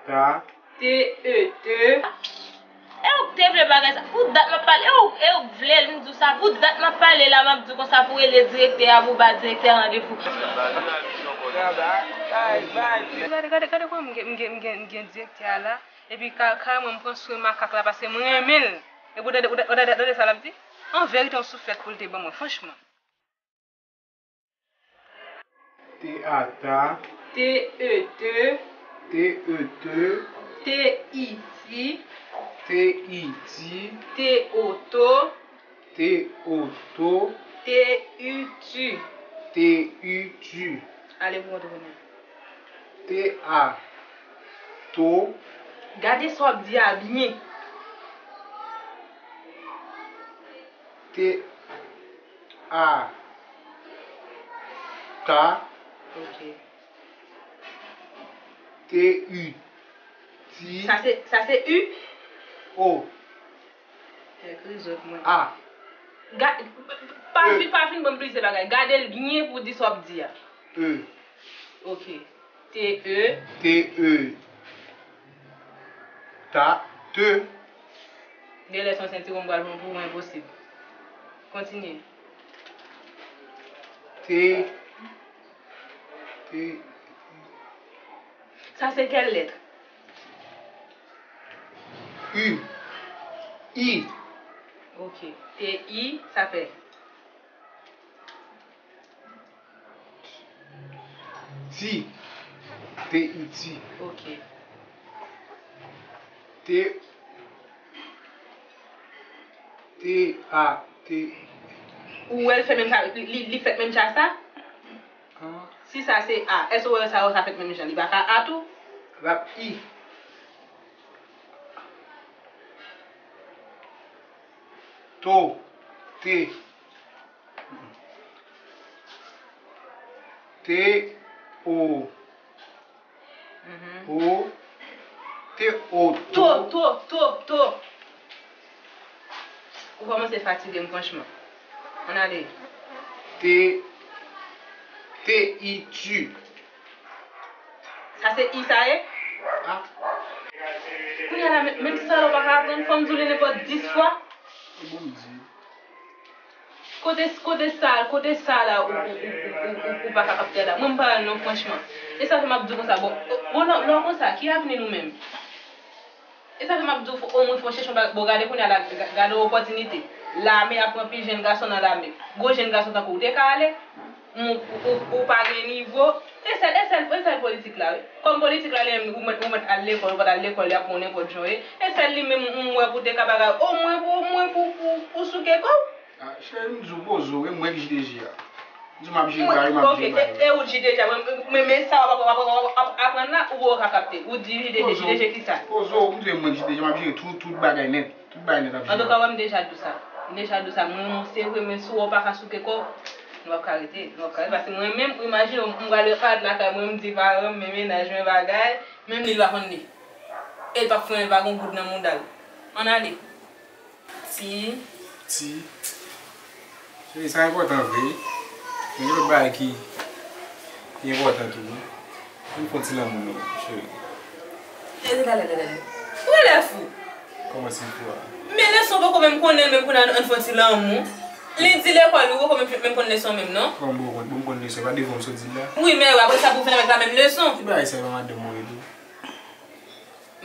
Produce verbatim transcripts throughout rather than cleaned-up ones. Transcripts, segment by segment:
Ta. Te, e, te. E ou k te vle bagay sa? Pou dat m ap pale, e ou, e ou k vle l, m di w sa. Pou dat m ap pale la, m ap di w konsa pou rele direktè a, pou ba direktè a randevou. Gade, gade, gade kòman m gen, m gen, m gen, m gen direktè a la. Epi ka-, kareman m pran swen makak la, paske m renmen l. Epi w tande, w tande, w tande sa l ap di? An verite, yon souflèt pou l te ban mwen, franchman. T A ta. T E te. T E te. T I ti. T I ti. T O to. T O to. T U tu. T U tu. Ale pou kont ou kounye a. T A to. Gade sa w ap di a byen. T A ta. Ok. T U ti. Sa se, sa se U? O. Fè krizòt mwen. A. Ga-, pa, e, vin, pa vin ban m plizyè bagay. Gade l byen pou w di sa w ap di a. E. Ok. T E. T E. Ta, te. Genlè se yon sentiwon m pral pran pou ou, enposib. Kontinye. Te, te. Sa se kèl lèt? U. I. Ok. T I, sa fè? Ti. T I ti. Ok. T, T A, T. Ou wè l fè menm sa, li, li, li fèt menm jan sa? An. Si sa se A, èske w wè sa, sa fèt menm jan? Li pa ka A tou? L ap I. To, te. Te, o. Mhm. O, te, o, to. To, to, to, to. Ou kòmanse fatige m, franchman. Ann ale. Te, te, i, tu. Sa se I sa ye? A. Kounye a la, men, menm sa la, ou pa ka aprann, fò m di w li nenpòt dis fwa. E bon, m di. Kote, kote sa, kote sa la, ou, ou, ou, ou, ou, ou pa ka kapte la? Mwen, m pa wè l non, franchman. E sa fè m ap di w konsa, bon, bon, lè, lè w konsa, ki avni nou menm? E sa fè m ap di w, fò, omwen fò w chèche yon bagay. Bon, gade kounye a la, ga-, gade yon opòtinite. Lame ap pran pi jèn gason nan lame. Gwo jèn gason tankou w te ka ale? Ou, ou, ou, ou pa gen nivo. E sèl, e sèl, e sèl politik la, wi. Kòm politik la, li menm, ou mèt, ou mèt al lekòl, ou pa t al lekòl, y ap pran w nenpòt jan w ye. E sèl li menm, m wè pou te ka bagay. Omwen pou, omwen pou, pou, pou souke kò w. A, cheri, m di w poze w, e mwen ki jije a. M di w m ap jije bagay, m ap jije bagay. Ok, e, e ou jije a, men, men, men sa w ap, w ap, w ap, w ap aprann la, ou poko ka kapte. Ou di jije, jije kisa? Poze w, m di w e mwen ki jije a, m ap jije tout, tout bagay nèt. Tout bagay nèt ap jije. Antouka, wè, m deja di w sa. M deja di w sa. Mwen, mwen, se vre, men si w pa ka souke kò w, nou p ap ka rete. Nou p ap ka rete. Paske mwen menm, imajine w, m pral parèt lakay mwen, m di paran m, men mennaj mwen bagay, menm li, li pa konn li. E l p ap fè anyen, li pa gen goud nan mouda l. Ann ale. Ti. Ti. Cheri, sa enpòtan vre. Men gen lòt bagay ki, ki enpòtan tou, wi. Ann fè yon ti lanmou non, cheri. Tande, tande, tande, tande. Ou genlè fou. Kòman si m fou a? Men leson poko menm konnen l, menm konnen ann fè yon ti lanmou. Li di lekòl, ou poko menm, menm konn leson menm, non? Kòman m poko konn, bon, m konn leson, e pa devan m sot di l la? Wi, men apre sa pou w vin avèk la menm leson. Ki bagay sa, e pa madanm mwen ye tou?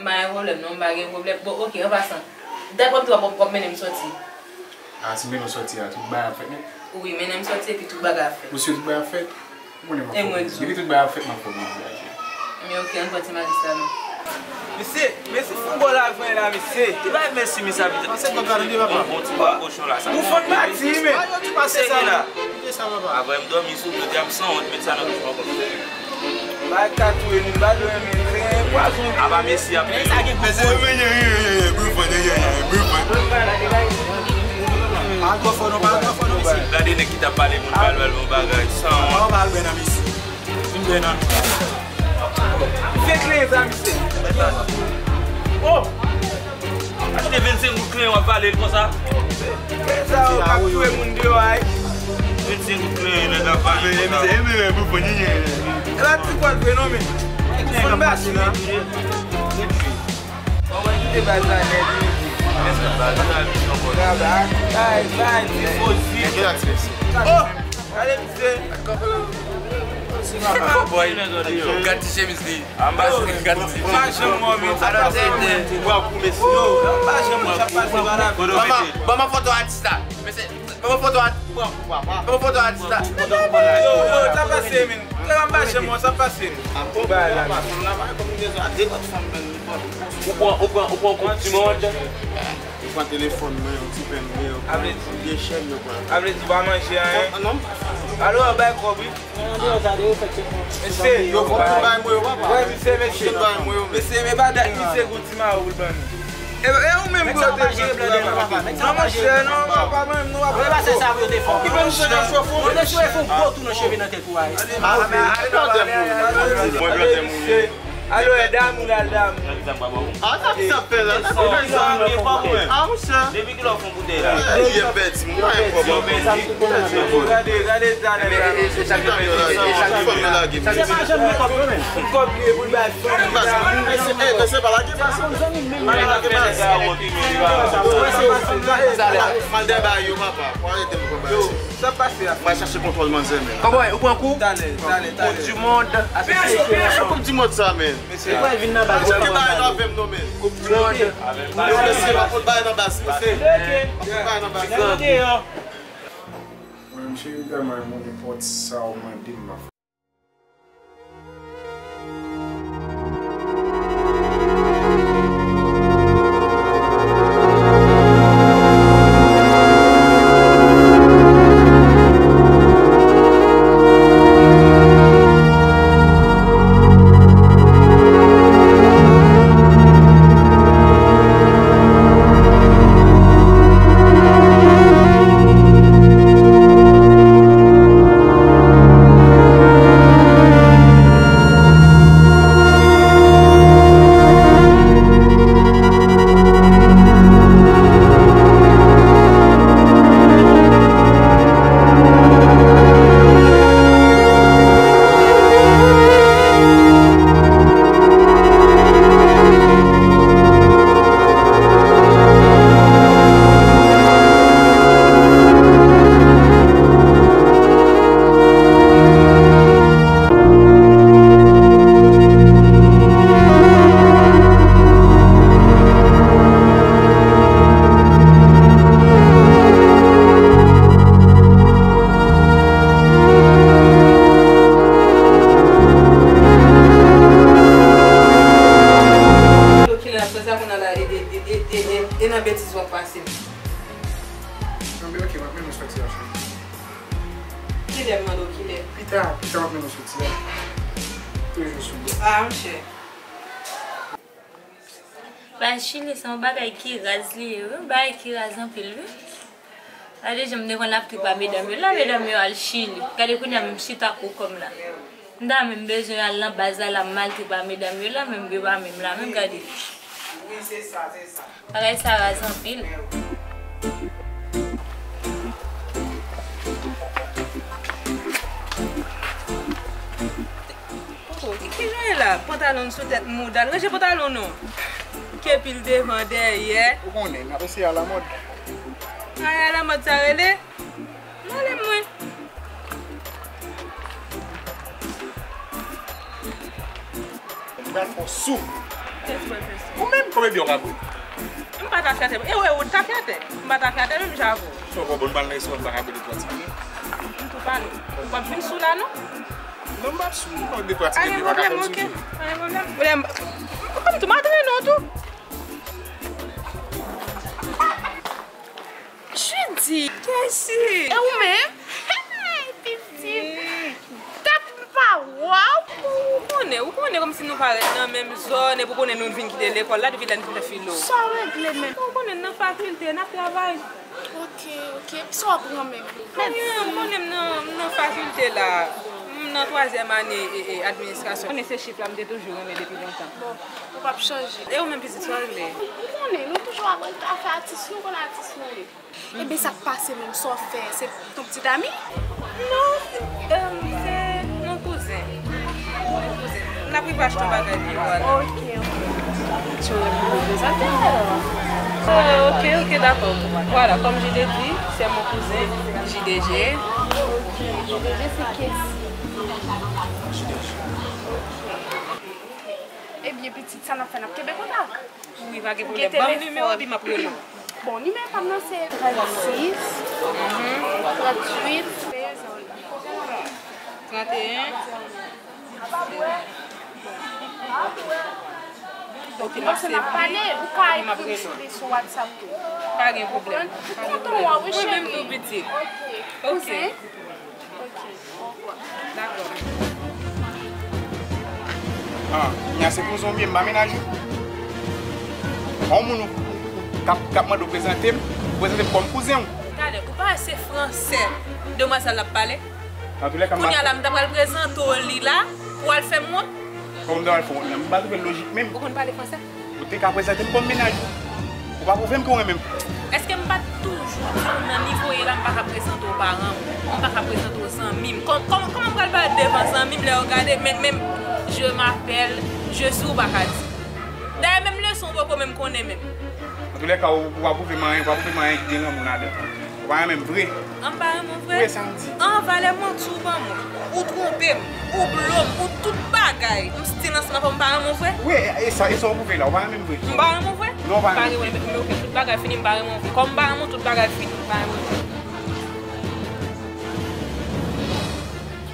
M pa gen pwoblèm, non, m pa gen pwoblèm. Bon, ok, an pasan, dat w ap di w ap, w ap mennen m sòti. A, si m mennen w sòti a, tout bagay ap fèt nèt? Wi, mennen m sòti epi tout bagay ap fèt. Ou si tout bagay ap fèt? Ou konnen m ap fè w plezi. Depi tout bagay ap fèt, m ap fè w plezi a, cheri. Men ok, ann pran ti malis la, non. Mesye, mesi pou bon lajan la, mesye. Ki bagay mesi, mesye, a pitit. Pase bon travay, papa. Bon, bon ti bwa kochon la, sa. Ou fon pati, men. Mesye ki la. Kite sa, papa. Apre m dòmi sou do, di ap sanwont, met sa nan bouch mwen ankò. Bay ka touye nou, bay dwe men, men, pwazon. Apa mesye ap men sa gen gwo. Al twò fò non, pa al twò fò non, mesye. Gade nèg ki t ap pale moun, pral, pral bon bagay, san wont. Pral bè nan mesye. Vin bè nan nou. Fè kle sa, mesye. Oh! Achte vennsenk goud kle, w ap vale l konsa. Kle sa yo k ap touye moun deyò a, wi. Vennsenk goud kle, nèg ap vale l konsa. E la ti kwat vre non, men. Fon bati la. Se baz la nèt, mesye. Bay, bay, bay, tifozi. Gade misye. Boy, gad ti chemiz li. Gad ti chemiz. M pa janm wè w, men sa pase, men. Yo, m pa janm wè w, sa pase, pa la. Ban m foto atis la. Mesye, ban m foto atis. Ban m foto atis la. Yo, yo, sa pase, men. Frè, m pa janm wè w, sa pase. Ou bay la. Ou pran, ou pran, ou pran koup di mond. Yo pran telefòn mwen, yon ti pen mwen, yo pran vye chèn, yo pran. A vle di w pa manje anyen? Non, non. Alo, bay kòb, wi. Mesye. Yo fò tout bay mwen, yo, papa. Wè, mesye, mesye. Tout bay mwen, yo, men. Mesye, men pa dat, mesye, gwo ti mawoul ban nou. E, e ou menm, bro, te jere blan de nou, papa. Non, monchè, non, papa, non, non, papa. Ki ban nou chèn a chofo? Yo te sou e fon gwo tou nan cheve nan tèt ou a. Ah, men ale nan tèt mwen. Mwen blan tèt mwen. Alo, e damou la, damou. Ah, sa ki sa fè la? Sa ki sa fè la? Ah, monchè. Depi kilè w fon boutèy la? Yè pèdi, mwen pa gen pwoblèm. Gade, gade, gade. Se pa janm gen kòb non, men. Kòb li e pou l bay fanm. Mesye, mesye, pa lage bas. Pa lage bas. Mande ba yo, papa. Pou arete m konba. Sa pase a? Mwen chache kontwòl manzè, men. Cowboy, ou pran kou? Talè, talè, talè. Koup di mond. Koup di mond sa, men. Mesye, mwen vin nan baz. Koup di mond. Koup di mond. Yo, mesye, pa pot bay nan baz, mesye. Pa pot bay nan baz. Mwen, cheri, tèlman renmen nenpòt sa ou mande m, m ap fè. Kilè apre sa kounye a la, e, e, e nan betiz w ap pase m. Anben, ok, m ap mennen w soti a, cheri. Kilè m mande w kilè? Pita, pita m ap mennen w soti a. Toujou sou bò. Ah, monchè. Bay Chili se yon bagay ki raz li ye, wi. Yon bagay ki raz anpil, wi. Gade jan m devan l ap tripe a medam yo la, medam yo al Chili. Gade kounye a menm chita kou kò m la. M ta menm bezwen al nan baz la, la m maltripe a medam yo la, menm yo pa menm la, menm gade. Bagay sa raz anpil. Koko, ki, ki jan w ye la? Pantalon sou tèt, mouda l. Ranje pantalon non. Kepi l devan, dèyè. Ou konnen, n ap eseye alamòd. Ay, alamòd sa rele? Mande mwen. M pral fè w sou. Kiyès ki pral fè sou? Ou menm, konbyen biyè w ka bwè? M pa t afè atè. E w, e w t afè atè. M pa t afè atè menm jan avè w. Poko bon, m pral nan restoran, m pa ka bwè de twa ti biyè. M tou pale. Ou p ap vin sou la non? Non, m p ap sou, m pran de twa ti biyè, pa ka fè m sou. Pa gen pwoblèm, ok. Pa gen pwoblèm. Ou menm tou, m ap trennen w tou. Judy! Kèsi! E ou menm? Hey, pitit! Tèt m pa wè w! Ou konnen, ou konnen kòmsi nou parèt nan menm zòn, epi ou konnen nou vin kite lekòl la depi lè n te fè filo. Sa w regle menm? Ou konnen n nan fakilte, n ap travay. Ok, ok. Sa w ap pran menm? Anyen, ou konnen m nan, m nan fakilte la. M nan twazyèm ane, e, e, administrasyon. Ou konnen se chif la m te toujou renmen depi lontan. Bon. Ou p ap chanje. E ou menm pitit, sa w regle? Ou konnen, nou toujou ap afè atis, nou konn atis nou ye. Ebyen, sa k pase menm, sa w fè? Se ton pitit ami? Non, se, em, se yon kouzen. Yon kouzen. N ap rive achte yon bagay pou yo ale. Ok, ok. Sur le bureau des affaires. Euh, ok, ok, d'accord. Voilà, comme je l'ai dit, c'est mon cousin J D G. J D G, c'est qui? Ebyen, pitit, sa n ap fè, n ap kenbe kontak. Wi, pa gen pwoblèm. Ban m nimewo w, epi m ap rele w. Bon, nimewo pa m nan se trannsis, tranntuit, trannteyen. Ok, m ap save. Ou ka ekri m sou, sou WhatsApp tou. Pa gen pwoblèm. Ou kontan w a wi, cheri. Mwen menm tou, pitit. Ok. Ok. Dakò. Ah, kounya se pou zonbi, m pa mennaj ou. Yon moun ou k ap, k ap mande w prezante m, ou prezante m kòm kouzen w. Talè, ou pa wè se fransè demwazèl la ap pale? Antoulèka, m pa... Kounya la, m ta pral prezante w li la, pou w al fè m wont? Kòman m ta pral fè w wont la? M pa twouve l lojik menm. Ou konn pale fransè? Ou te ka prezante m kòm mennaj ou. Ou pa pwouve m ke w renmen m. Èske m pa t toujou di w nan nivo w ye la, m pa ka prezante w paran m, m pa ka prezante w zanmi m? Kòm, kòman, kòman m pral parèt devan zanmi m lè yo gade, men, men, je m'appelle, je suis, ou pa ka di. Dayè, menm leson w poko menm konnen menm. Antoulèka, ou, ou pa pwouve m anyen, ou pa pwouve m anyen ki gen lanmou ladan. Ou pa renmen m vre. An m pa renmen w vre? Wi, sa m di. An, valè manti w ban mwen. Ou twonpe m, ou blo m, ou tout bagay. M still ansanm avè w, m pa renmen w vre? Wi, e sa, e sa w pwouve la, ou pa renmen m vre. M pa renmen w vre? Non, ou pa renmen m vre. M pa renmen w, men ok, tout bagay fini, m pa renmen w vre. Kòm m pa renmen w, tout bagay fini, m pa renmen w vre.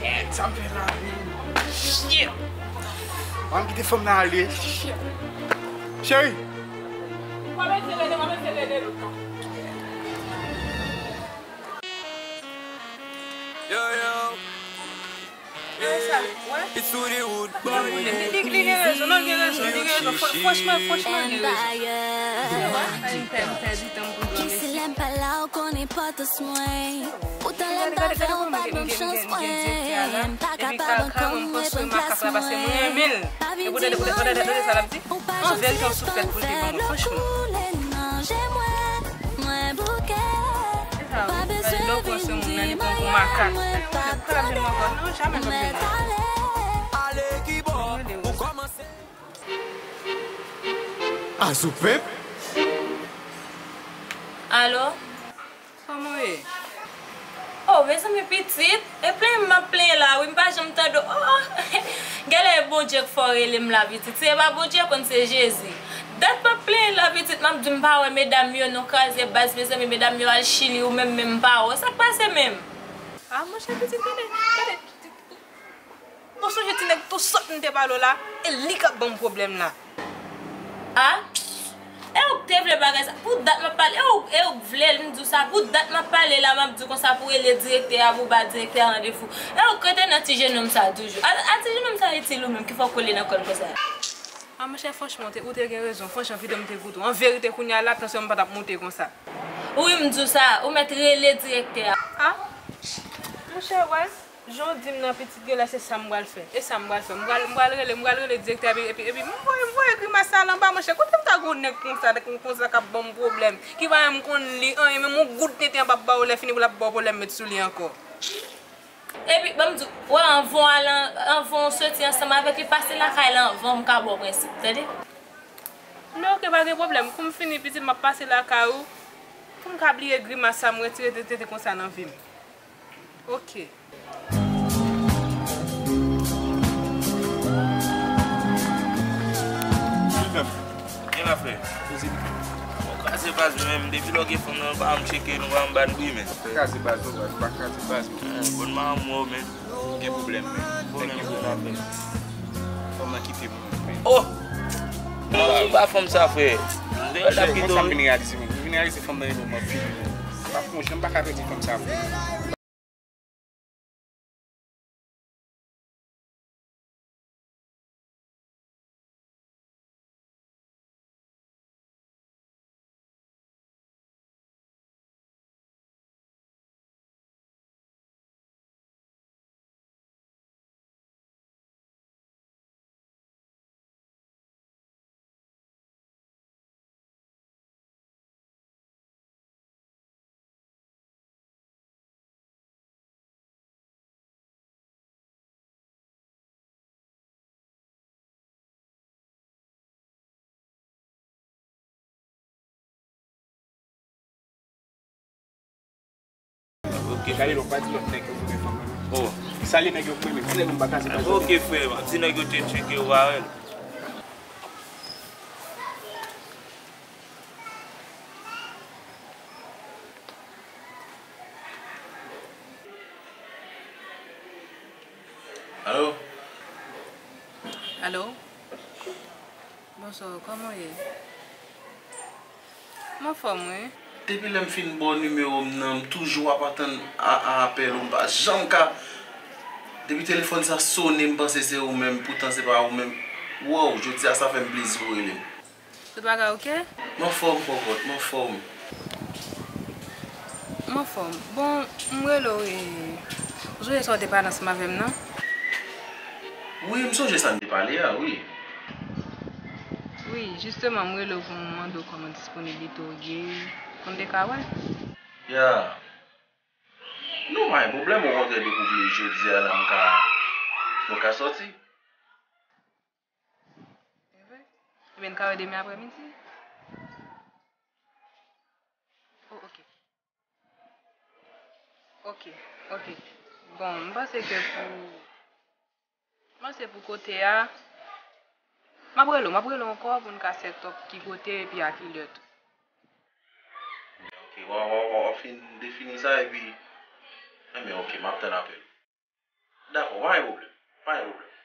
Kèt, sa m fè la menm? Shit! Ban m kite fanm nan ale. Shit! Cheri! W ap eseye rele, w ap eseye rele l. Yo, yo. Li, li, li gen rezon, non, li gen rezon, li gen rezon. Fran-, franchman, franchman, li gen rezon. Pèdi, pèdi tan pou dòmi. Poutan lè m pa vle w pa ban m chans mwen. M pa kapab ankò m reprann plas mwen. Pa vin di m anyen, ou pa janm fè lòt koulè nan je mwen. Mwen bouke, ou pa bezwen vin di m anyen, ou pa tande. Mwen ale. Azou pèp. Alo? Kòman w ye? Oh, mezanmi pitit, e plenyen m ap plenyen la wi, m pa janm tande w. Oh, genlè e Bondye k fè w rele m la pitit. Si e pa Bondye, konn se Jezi. Dat m ap plenyen la pitit, m ap di m pa wè medam yo non, kraze baz, mezanmi, medam yo al Chili, ou menm menm m pa wè w. Sa k pase menm? Ah, monchè pitit, gade, gade. Ou sonje ti nèg tou sòt m te pale w la? E li k ap ban m pwoblèm la. A? E ou k te vle bagay sa? Pou dat m ap pale, e ou, e ou k vle l, m di w sa. Pou dat m ap pale la, m ap di w konsa pou rele direktè a, pou ba direktè a randevou. E ou k rete nan ti jenòm sa toujou. A, a ti jenòm sa itil ou menm ki fè w kole nan kò l konsa? A, monchè, franchman, ou te, ou te gen rezon. Franchman, videyo m te koute w. An verite, kounye a la, tansyon m pa t ap moute konsa. Wi, m di w sa, ou mèt rele direktè a. A? Monchè, wè. Jan w di m nan pitit, genlè se sa m pral fè. E sa m pral fè. M pral, m pral rele, m pral rele direktè a, epi, epi, epi m voye, m voye grimas sa l anba, monchè. Kote m ta gen yon nèg konsa, nèg konsa k ap ban m pwoblèm, ki pa menm konn li anyen, menm yon gout tenten an p ap ba w, lè fini pou l ap ba w pwoblèm met sou li ankò. Epi, ban m di w, wè, anvan w al an, anvan w soti ansanm avèk li, pase lakay la anvan m ka ba w prensip, tande? Men oke, pa gen pwoblèm. Kou m fini, pitit, m ap pase lakay ou, pou m ka bliye grimas sa m retire tenten konsa nan vi m. Oke. Kidnap. Gen la, frè. Poze m. Bon, kraze baz mwen menm. Depi lè w gen fanm nan, nou pa janm tcheke, nou pa janm ba n bri, men. Kraze baz, non, baz. Pa kraze baz, non. Eh, bon, m pa renmen w, men. Gen pwoblèm, men. Pwoblèm, gen pwoblèm. Fanm nan kite m, men. Oh! Ou ba fanm sa, frè. Deyò l ap kite w. Konsa m vin reyalize, men. M vin reyalize fanm nan, men, m ap fini, men. Pa fon, jan m pa ka pèdi fanm sa, frè. Gade non, pa di lòt nèg yo pou gen fanm nan. Oh. Salye nèg yo pou mwen, ti nèg yo m pa ka se pa. Ok, frè, m ap di nèg yo te tcheke yo pa wè l. Alo? Alo? Bonswa, kòman w ye? M anfòm, wi. Depi lè m fin ba w nimewo m nan, m toujou ap atann a, a apèl ou, m pa janm ka. Depi telefòn sa sonnen, m panse se ou menm, poutan se pa ou menm. Wow, jodi a sa fè m plezi ou rele m. Tout bagay oke? M anfòm, kòkòt, m anfòm. M anfòm. Bon, m rele w, e, ou sonje sa w te pale ansanm avè m nan? Wi, m sonje sa n te pale a, wi. Wi, jisteman, m rele w pou m mande w kòman disponiblite w ye, pou n te ka wè. Ya. Non, pa gen pwoblèm, okontrè, depi w vle jodi a la, m ka, nou ka sòti. Evre? Ebyen, n ka wè demen aprèmidi? Oh, ok. Ok, ok. Bon, m panse ke pou, m panse pou kote a, m ap rele w, m ap rele w ankò pou n ka set up ki kote epi a kilè tou. Ok, w a, w a, w a fin defini sa epi, enben, ok, m ap tann apèl ou. Dakò, pa gen pwoblèm. Pa gen pwoblèm.